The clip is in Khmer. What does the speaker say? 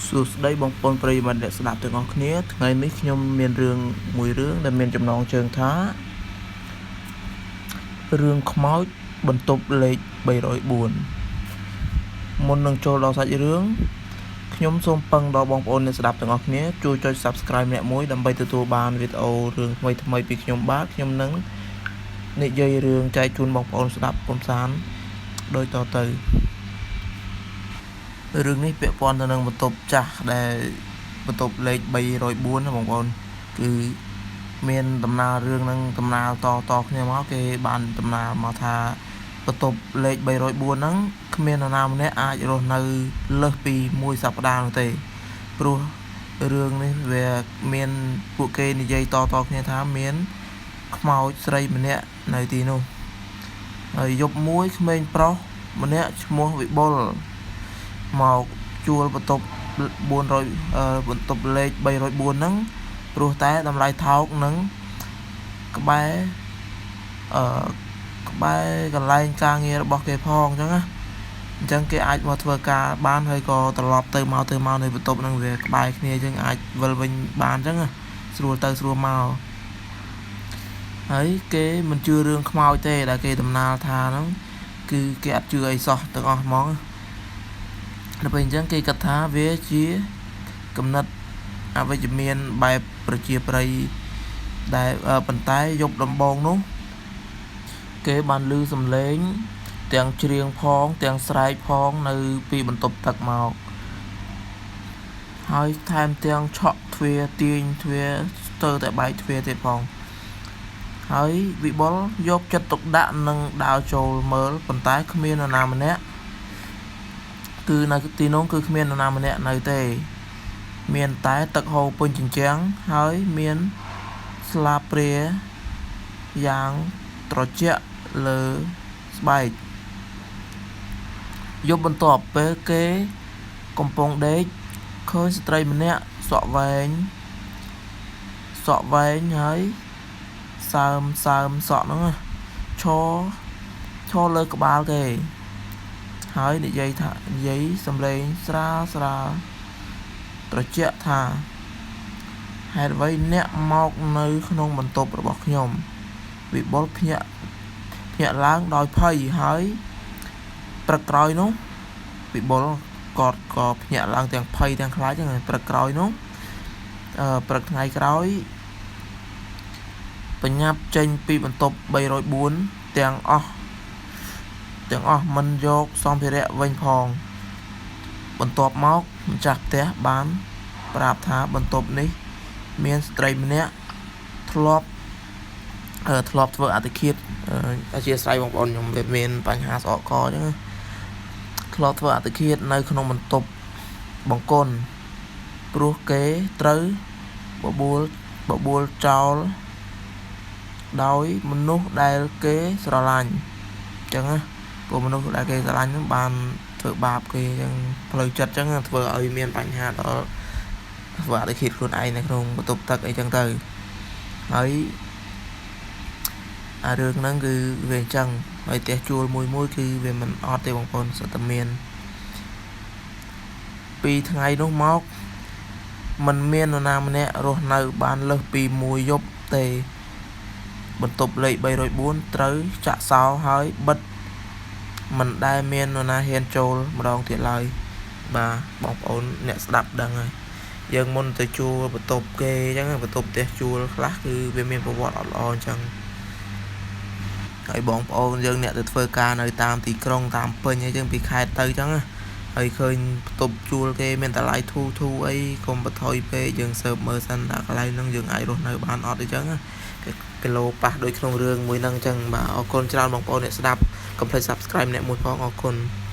សួស្តីបងប្អូនប្រិយមិត្តអ្នកស្ដាប់ទាំងអស់គ្នាថ្ងៃនេះខ្ញុំមានរឿងមួយរឿងដែលមានចំណងជើងថារឿងខ្មោចបន្ទប់លេខ304មុននឹងចូលដល់សាច់រឿងខ្ញុំសូមពឹងដល់បងប្អូនអ្នកស្ដាប់ទាំងអស់គ្នាជួយចុច Subscribe ម្នាក់មួយដើម្បីទទួលបានវីដេអូរឿងថ្មីៗពីខ្ញុំបាទខ្ញុំនឹងនិយាយរឿងចែកជូនបងប្អូនស្ដាប់កំសាន្តដូចតទៅរឿងនេះពាក់ព័ន្ធទៅនឹងបន្ទប់ចាស់ដែលបន្ទប់លេខ304ណាបងប្អូនគឺមានដំណើររឿងនឹងដំណើរតតគ្នាមកគេបានដំណើរមកថាបន្ទប់លេខ304ហ្នឹងគ្មាននរណាម្នាក់អាចរស់នៅលើសពីមួយសប្តាហ៍នោះទេព្រោះរឿងនេះវាមានពួកគេនិយាយតតគ្នាថាមានខ្មោចស្រីម្នាក់នៅទីនោះហើយយប់មួយក្មេងប្រុសម្នាក់ឈ្មោះវិបុលមកជួលបន្ទប់400បន្ទប់លេខ304ហ្នឹងព្រោះតែតម្លៃថោកនិងក្បែរអឺក្បែរកន្លែងការងាររបស់គេផងអញ្ចឹងណាអញ្ចឹងគេអាចមកធ្វើការបានហើយក៏ត្រឡប់ទៅមកទៅមកនៅបន្ទប់ហ្នឹងវាក្បែរគ្នាអញ្ចឹងអាចវិលវិញបានអញ្ចឹងណាស្រួលទៅស្រួលមកហើយគេមិនជឿរឿងខ្មោចទេដែលគេដំណាលថាហ្នឹងគឺគេអត់ជឿអីសោះទាំងអស់ហ្មងដល់ពេលអញ្ចឹងគេគិតថាវាជាគំនិតអវិជ្ជមានបែបប្រជាប្រិយដែលប៉ុន្តែយប់ដំបូងនោះគេបានឮសំឡេងទាំងច្រៀងផងទាំងស្រែកផងនៅពីបន្ទប់ទឹកមកហើយថែមទាំងឆក់ទ្វារទាញទ្វារស្ទើរតែបែកទ្វារទៀតផងហើយវិបុលយកចិត្តទុកដាក់និងដើរចូលមើលប៉ុន្តែគ្មាននរណាម្នាក់គឺនៅទីនោះគឺគ្មាននរណាម្នាក់នៅទេមានតែទឹកហូរពេញជញ្ជាំងហើយមានស្លាបព្រាយ៉ាងត្រជាក់លើស្បែកយប់បន្ទាប់ពេលគេកំពុងដេកឃើញស្ត្រីម្នាក់សក់វែងសក់វែងហើយសើមសើមសក់ហ្នឹងឈរឈរលើក្បាលគេហើយនិយាយថានិយាយសំឡេងស្រាលស្រាលត្រជាក់ថាហេតុអ្វីអ្នកមកនៅក្នុងបន្ទប់របស់ខ្ញុំវិបុលភ្ញាក់ភ្ញាក់ឡើងដោយភ័យហើយព្រឹកក្រោយនោះវិបុលគាត់ក៏ភ្ញាក់ឡើងទាំងភ័យទាំងខ្លាចហ្នឹងព្រឹកក្រោយនោះព្រឹកថ្ងៃក្រោយបញ្ញាប់ចេញពីបន្ទប់304ទាំងអស់ទាំងអស់មិនយកសម្ភារៈវិញផងបន្ទាប់មកម្ចាស់ផ្ទះបានប្រាប់ថាបន្ទប់នេះមានស្ត្រីម្នាក់ធ្លាប់ធ្លាប់ធ្វើអតិឃាតអធិស្ឋានបងប្អូនខ្ញុំវាមានបញ្ហាស្អកកអញ្ចឹងធ្លាប់ធ្វើអតិឃាតនៅក្នុងបន្ទប់បង្គន់ព្រោះគេត្រូវបបួលបបួលចោលដោយមនុស្សដែលគេស្រឡាញ់អញ្ចឹងណាព្រោះមនុស្សដែលគេស្រឡាញ់ហ្នឹងបានធ្វើបាបគេអញ្ចឹងផ្លូវចិត្តអញ្ចឹងធ្វើឲ្យមានបញ្ហាដល់ធ្វើអតិឃាតខ្លួនឯងនៅក្នុងបន្ទប់ទឹកអីចឹងទៅហើយអារឿងហ្នឹងគឺវាអញ្ចឹងហើយផ្ទះជួលមួយមួយគឺវាមិនអត់ទេបងប្អូនសុទ្ធតែមានពីថ្ងៃនោះមកមិនមាននរណាម្នាក់រស់នៅបានលើសពីមួយយប់ទេបន្ទប់លេខ304ត្រូវចាក់សោហើយបិទមិនដែលមាននរណាហ៊ានចូលម្ដងទៀតឡើយបាទបងប្អូនអ្នកស្ដាប់ដឹងហើយយើងមុនទៅជួលបន្ទប់គេអញ្ចឹងបន្ទប់ផ្ទះជួលខ្លះគឺវាមានប្រវត្តិអត់ល្អអញ្ចឹងហើយបងប្អូនយើងអ្នកទៅធ្វើការនៅតាមទីក្រុងតាមពេញអីចឹងពីខេត្តទៅអញ្ចឹងណាហើយឃើញបន្ទប់ជួលគេមានតម្លៃធូរធូរអីកុំបន្ថយពេកយើងស៊ើបមើលសិនថាកន្លែងហ្នឹងយើងអាចរស់នៅបានអត់អីចឹងណាគីឡូប៉ះដូចក្នុងរឿងមួយហ្នឹងអញ្ចឹងបាទអរគុណច្រើនបងប្អូនអ្នកស្ដាប់កុំភ្លេច Subscribe អ្នកមួយផងអរគុណ។